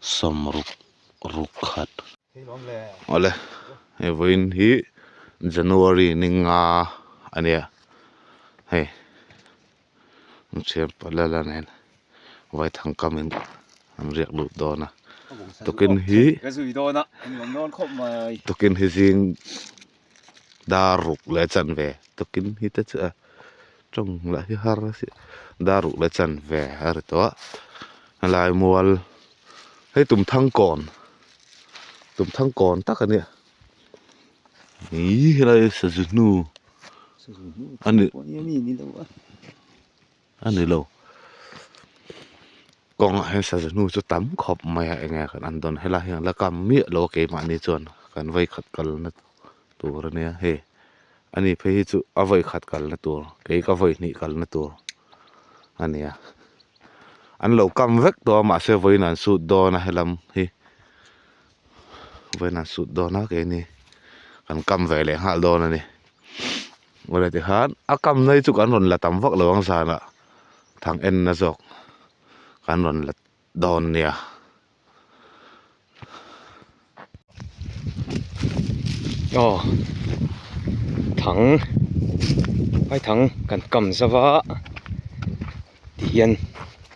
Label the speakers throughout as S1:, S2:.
S1: sawmruk ruk khat. Awle hei vawiin hi January ni nga a nia hei thianpa lala nen vaithang kam in an riak lut dawn a tukin hi tukin hi zing dar ruk leh chanve tukin hi te chu a tawng lah hi har a si dar ruk leh chanve a ri tawh a helai mual hei tumthang kawn tumthang kawn tak a nia ihh helai sazu hnu a ni a ni lo kawngah hian sazu hnu chu tam khawp mai a enge kan an dawn helai hian la kam miah lo a keimahni chuan kan vawikhat kalna tur a nia hei ani phei hi chu a vawikhat kalna tur kei ka vawihnih kalna tur a nia an lo kam vek tawh a mahse vawiin an sut dawn a helam hi vawiin an sut dawn a keini kan kam ve leh nghal dawn a ni. Awle tikhan a kam na hi chu kan rawn la tam vak lo ang zanah thang en na zawk kan rawn la dawn nia.
S2: Aw thang vai thang kan kam zova tihian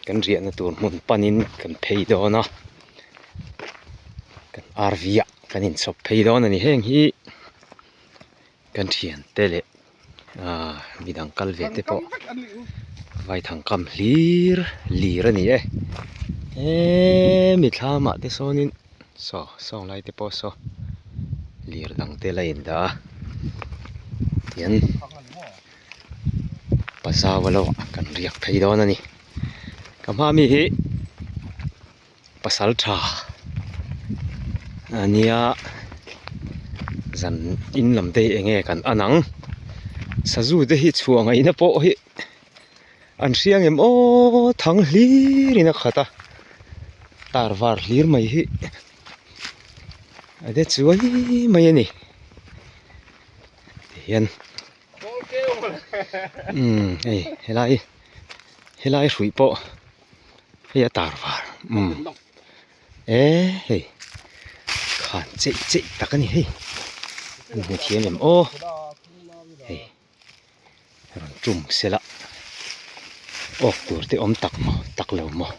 S2: kan riahna tur hmun panin kan phei dawn a kan RV ah kan inchhawp phei dawn a ni heng hi. Kan thiante leh aaa midang kal ve te pawh vaithang kam hlir lir a ni e hemi thlamah te sawnin saw sawng lai te pawh saw lir dang te la indah a tian pazau a lo ah kan riak phei dawn a ni ka hma mi hi. Pasal tha a nia zan in lam te hi eng nge kan an ang sazu te hi chhuah ngaihna pawh hi an hria ngem aw thang hlir in a khat a tar var hlir mai hi a de chuai mai a ni tihian umm hei helai helai hruih pawh. Hei a tar var umm e hei khan cheih cheih tak a ni hei an hmu thiam em aw hei rawn tum sela awk tur te awm tak maw tak lo maw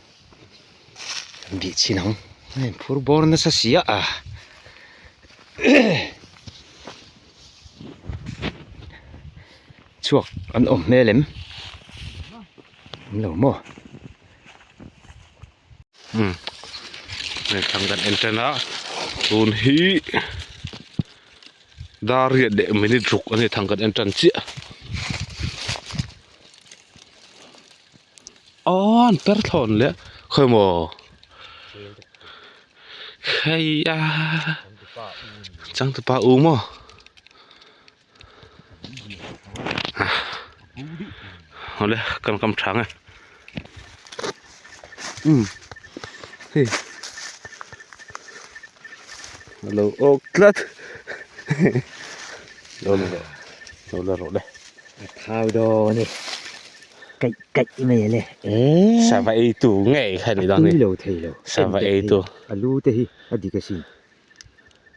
S2: an bih chhin ang a in phur bawr nasa si a chhuak an awm hmel em. Awm lo maw?
S1: Umm hei thlang kan en tan a tun hi dar riat leh minute ruk a ni thang kan en tan chiah aw an per thlawn leh khawi maw hei a changtupa u maw. Awle kan kam tha nge umm hei alo awk tlat lo la rawh lo la rawh le
S2: a thau dawn e kaih kaih mai ale e
S1: sava ei tu ngei kha ni dawn
S2: ni lo thei lo
S1: sava ei tu
S2: a lu te hi a dik asin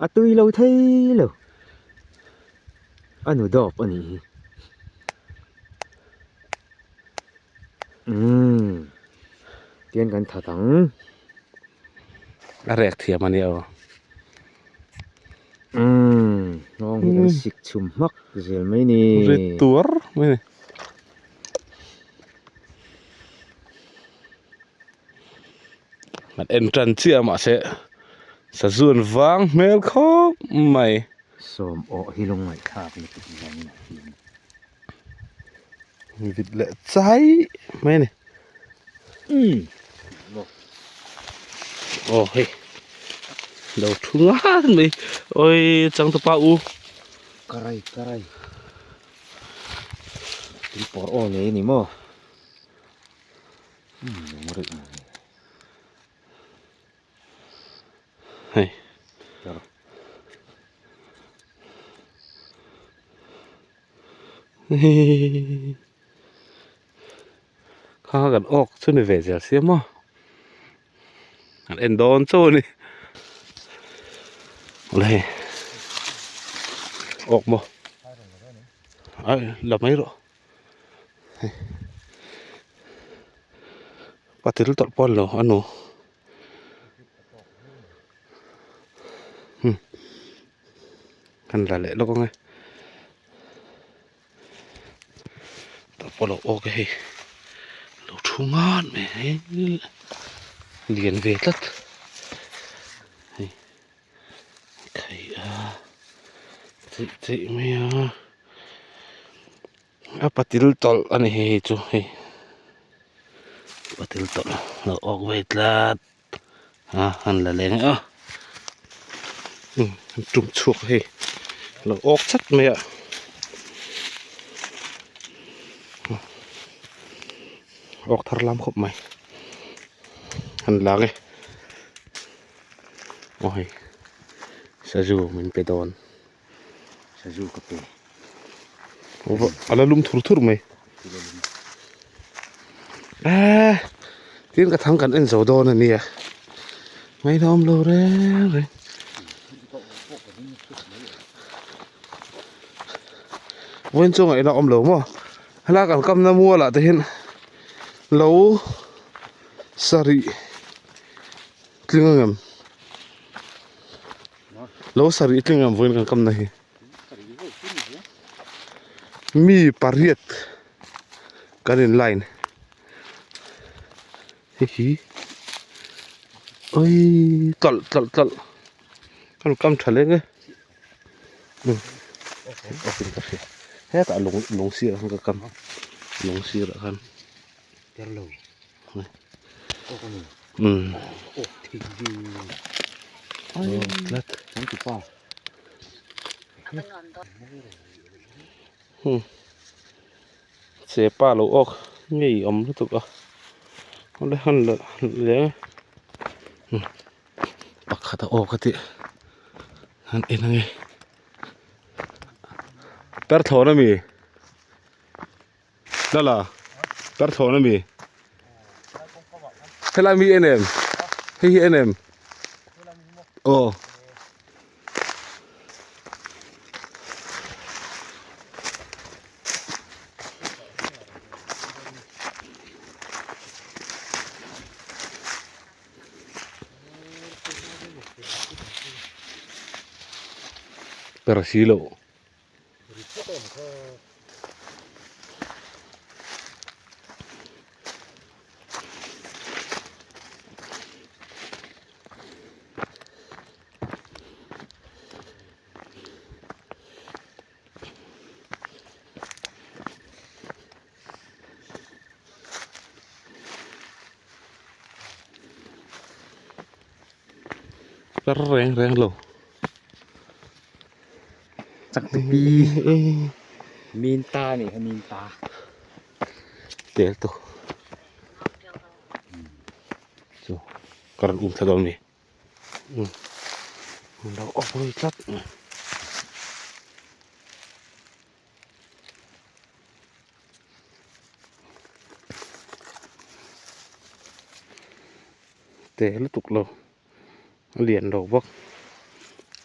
S2: A tui lo thei lo. A nu dawp a nih hi. Umm tian kan that ang.
S1: A rek thiam a nia aw.
S2: Umm nghawng hi kan sik chhum hmak zel mai ni.
S1: Ri tuar mai ni. An en tan chiah a mahse sazu an vang hmel khawp mai.
S2: Sawm awh hi lung ngaihthlak lutuk hian
S1: vit leh chai mai a ni.
S2: Umm
S1: aw hei lo thu ngat mai awii changtupa u.
S2: Karai karai tui pawr aw nei a ni maw.
S1: Hei. Kha kan awk chu ni ve zel sia maw. Kan en dawn chauh a ni. Awle hei awk maw ai la mai rawh hei patil tawlh pawh a ni lo a nu hmm kan la leh lawk ang e tah pawh lo awk e hei lo thu ngan mai hei lian ve tlat hei khai a chei chei mai a a patil tawlh a ni hei hei chu hei patil tawlh lo awk ve tlat a han la leng a an tum chhuak a hei lo awk chat mai a awk thar lam khawp mai han lang e aw hei sazu min pe dawn
S2: sazu ka pe
S1: a la lum thur thur mai eee tin ka thang kan en zo dawn a nia ngaihna awm lo reng reng vawiin chu ngaihna awm lo maw helai kan kamna mual ah te hian lo sarih tling ang em. Lo sarih tling ang vawiin kan kamna hi mi pariat kan in line hei hi awii tlawlh tlawlh tlawlh kan kam tha leng e umm awk in ka hria hetah lung lung sirah khan ka kam lung sirah khan. Chepa lo awk ngei awm lutuk a awle han la leng pakhat a awk a tih han en ange tarthlawn ami. Lala tar thlawn ami helai mi en em hei hi en em aw per si loh. Kar reng reng lo.
S2: Chak te pi min ta nih kha min ta
S1: tel tu chu ka rawn um thla dawn mi um lo awk lui tlat mai te lutuk lo. A lian lo bawk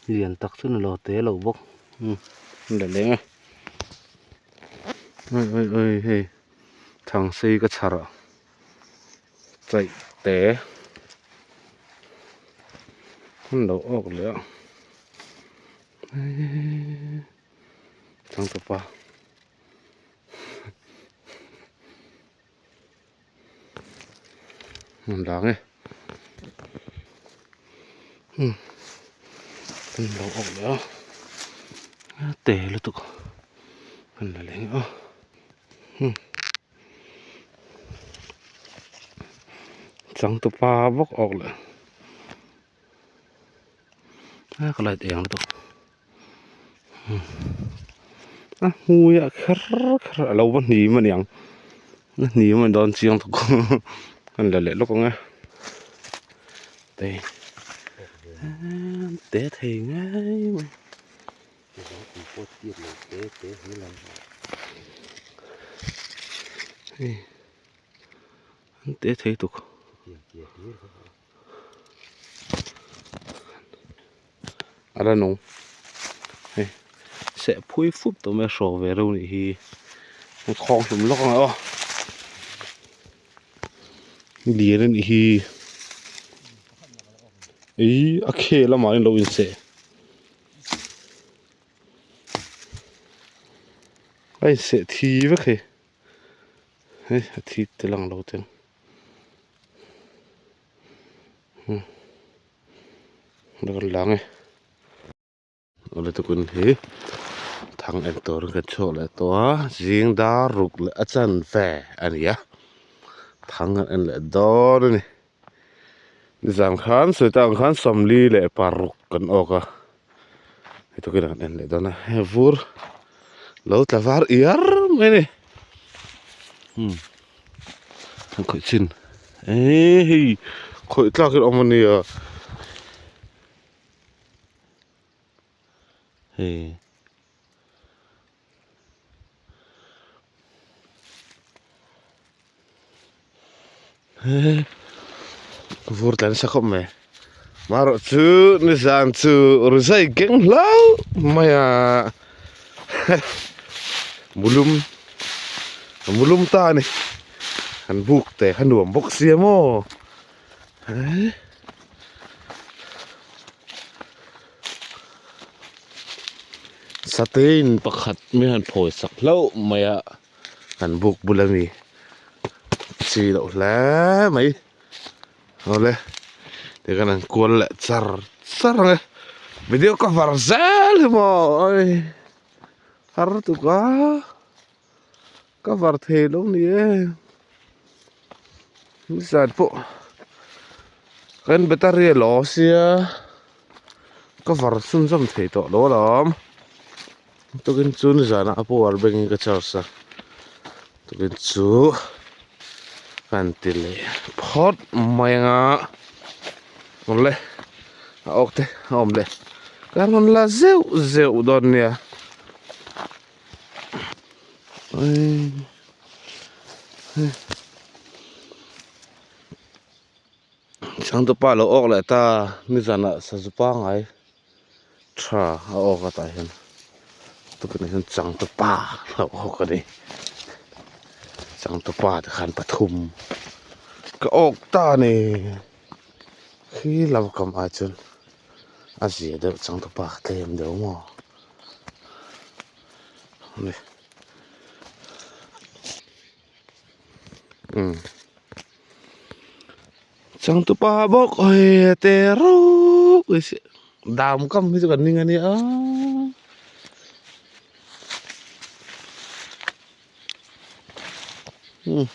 S1: lian tak chu ni lo te lo bawk umm a la leng a oi oi oi hei thang sei ka chhar ah chaih te an lo awk leh a eeee changtupa. Hmun dang e umm an lo awk leh a a te lutuk an la leng a umm changtupa bawk awk leh a ka light eng lutuk a hmui ah kher kher a lo va hnim a niang a hnim a ni dawn chiang tawk a la leh lawk ang e te te thei ngei mai. An te thei tuk. A la nung hei seh phui fup tawh mai a hraw ve reuh nih hi an khawng hlum lawk ang aw lian a nih hi ih a khel lamah hian lo inseh a inseh thi vek hei hei a thi tel ang lo teng. Lang e awle tukun hi thang en turin kan chhuak leh tawh a zing dar ruk leh a chanve a ni a thang kan en leh dawn a ni nizan khan sawi tak ang khan sawmli leh paruk kan awk a hei tukin kan en leh dawn a hei vur lo tla var iar mai a ni umm. An khawih chin eee hei khawih tlak in awm ania hei he vur tla nasa khawp mai marawh chu nizan chu rizai keng hlauh mai a mulum a mulum ta a ni an buk te kha nuam bawk sia maw eh satein pakhat mi han phawi sak hlauh mai a an buk bul ami chi loh hle mai awle tikhan an kual leh char char ang e video cover zel hi maw oi har tuk a cover thei lo ni e nizan pawh kan battery a lo sia cover chhunzawm thei tawh lo alawm tukin chu nizanah a power bank in ka charge a tukin chu kan ti leh phawt mai anga awle a awk te a awm leh ka rawn la zeuh zeuh dawn nia changtupa lo awk leh ta nizanah sazu pangai. Tha a awk a tah hian tukverh hian changtupa a awk a ni changtupa te khan pathum ka awk ta a ni khi lam kam ah chuan a zia deuh changtupa ka tlem deuh maw ani umm. Changtupa bawk hawi te ruk mai si dam kam hi chu kan ning a nia umm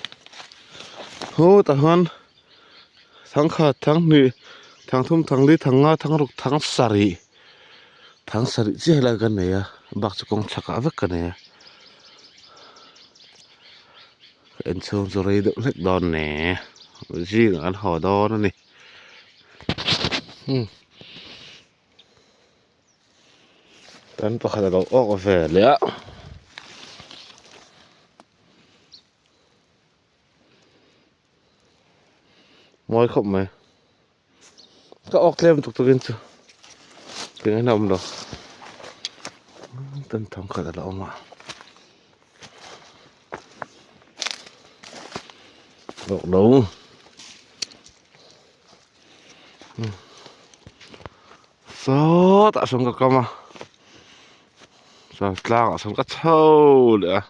S1: haw tah hian thangkhat thanghnih thangthum thangli thangnga thangruk thangsarih thangsarih chiah helai kan nei a bak chu kawng chhakah vek ka nei a. Inchhung chu rei deuh hlek dawn ne zingah an haw dawn a ni umm tan pakhat a lo awk ve leh a mawi khawp mai ka awk tlem tuk tukin chu eng a awm lo tan thawmkhat a la awm a. Lawk lo sawtah sawn ka kam a chuan tlangah sawn ka chho leh a.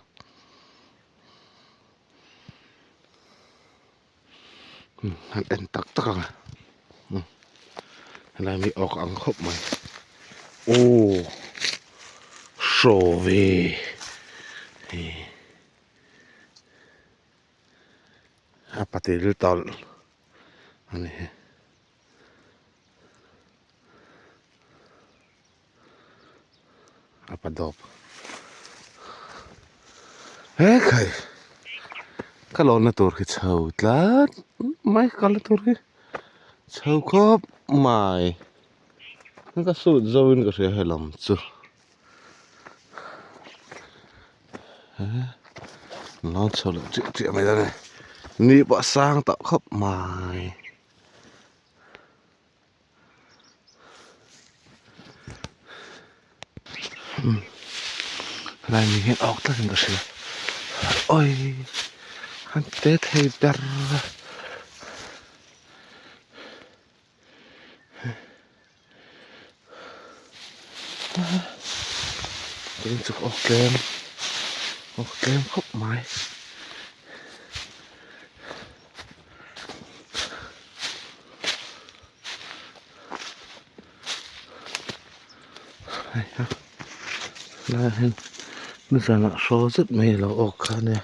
S1: Han en tak tak ang helai mi awk ang khawp mai aw hraw ve hei a patil tawlh a ni hi. A pa dawp he khai ka lawnna tur khi chho tlat mai ka kalna tur hi chho khawp mai ka sut zo in ka hria helam chu lawn chho leh chiah chiah mai dawn a ni ni pawh a sang tawh khawp mai. Umm helai mi hian awk tlatin ka hria awii an te thei ber tin chu awk tlem awk tlem khawp mai. Helaiah hian nizanah hraw zet mai a lo awk kha ania.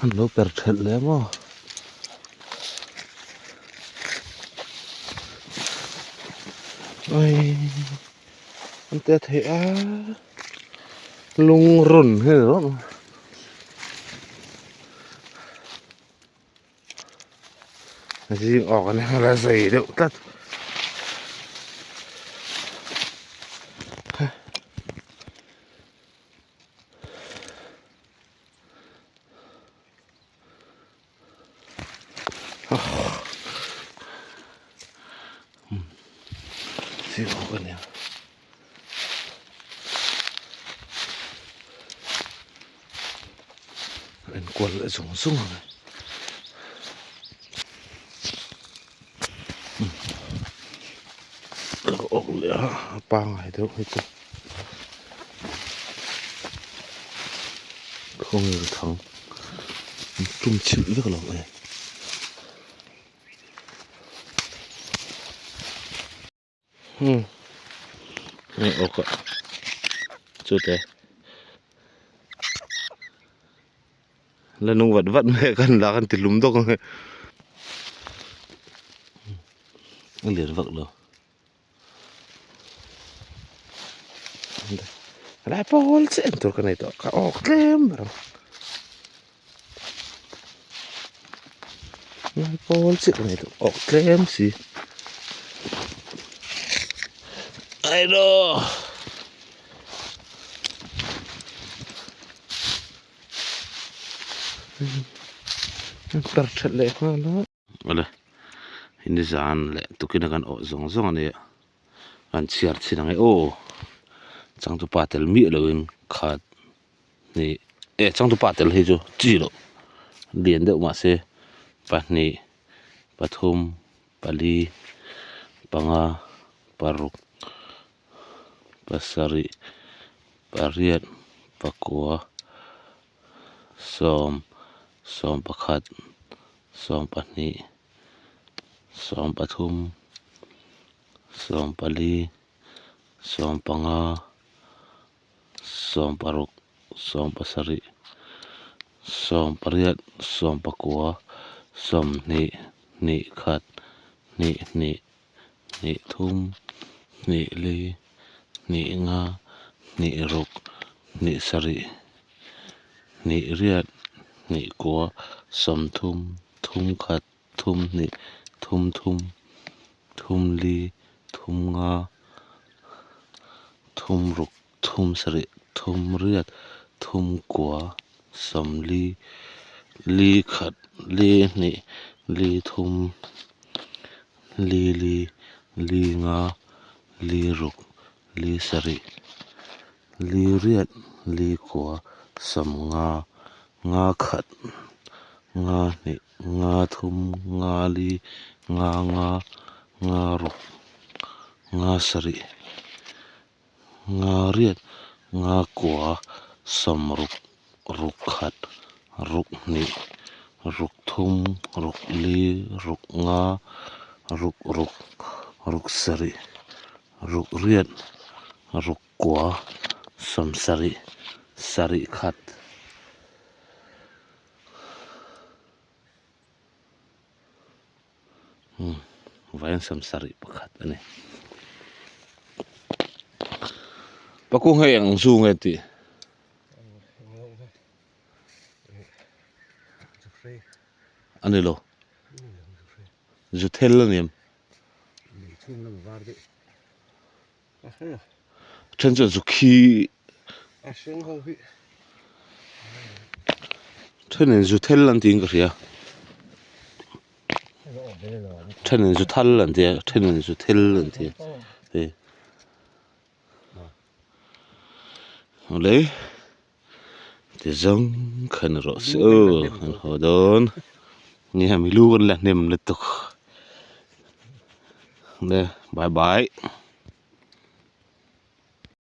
S1: An lo per thelh leh maw? Awii an tia theih a lungrun hi ni rawh. Zing awk an la zei deuh tlat. Zing awk a nia. Enkual leh zung zung ang e. Ka awk leh a a pangai deuh hi chu khawngel thang an tum chhilh vek lo e. Hmm hei awk ah chute la nung vat vat mai a kan la kan ti lum dawk ang e a lian vak lo helai pawl chiah en tur ka nei tawh ka awk tlem ber ang helai pawl chiah ka nei tawh awk tlem si ailo per that leh nghal a. Awle nizan leh tukin a kan awh zawng zawng a nia kan chhiar chhin ang e aw changtupa tel miah loin khat hnih eh changtupa tel hi chu chi loh lian deuh mahse pahnih pathum pali panga paruk pasarih pariat pakua sawm sawm pakhat sawm pahnih sawm pathum sawm pali sawm panga sawm paruk sawm pasarih sawm pariat sawm pakua sawmhnih hnih khat hnih hnih hnih thum hnih li hnih nga hnih ruk hnih sarih hnih riat hnih kua sawmthum thum khat thum hnih thum thum thum li thum nga thum ruk thum sarih thum riat thum kua sawmli li khat li hnih li thum li li li nga li ruk li sarih li riat li kua sawmnga nga khat nga hnih nga thum nga li nga nga nga ruk nga sarih nga riat nga kua sawm ruk ruk khat ruk hnih ruk thum ruk li ruk nga ruk ruk ruk sarih ruk riat ruk kua sawm sarih sarih khat. Umm vaiin sawm sarih pakhat a ni pakung hei eng zu nge tih a ni lo zu thel a ni em then chuan zu khi thenin zu thel an tiin ka hria. Thenin zu thal an tia thenin zu thil an tia hei awle ti zawng khan rawh se aw an haw dawn nia mi lu kan la hnem lutuk awle bye bye.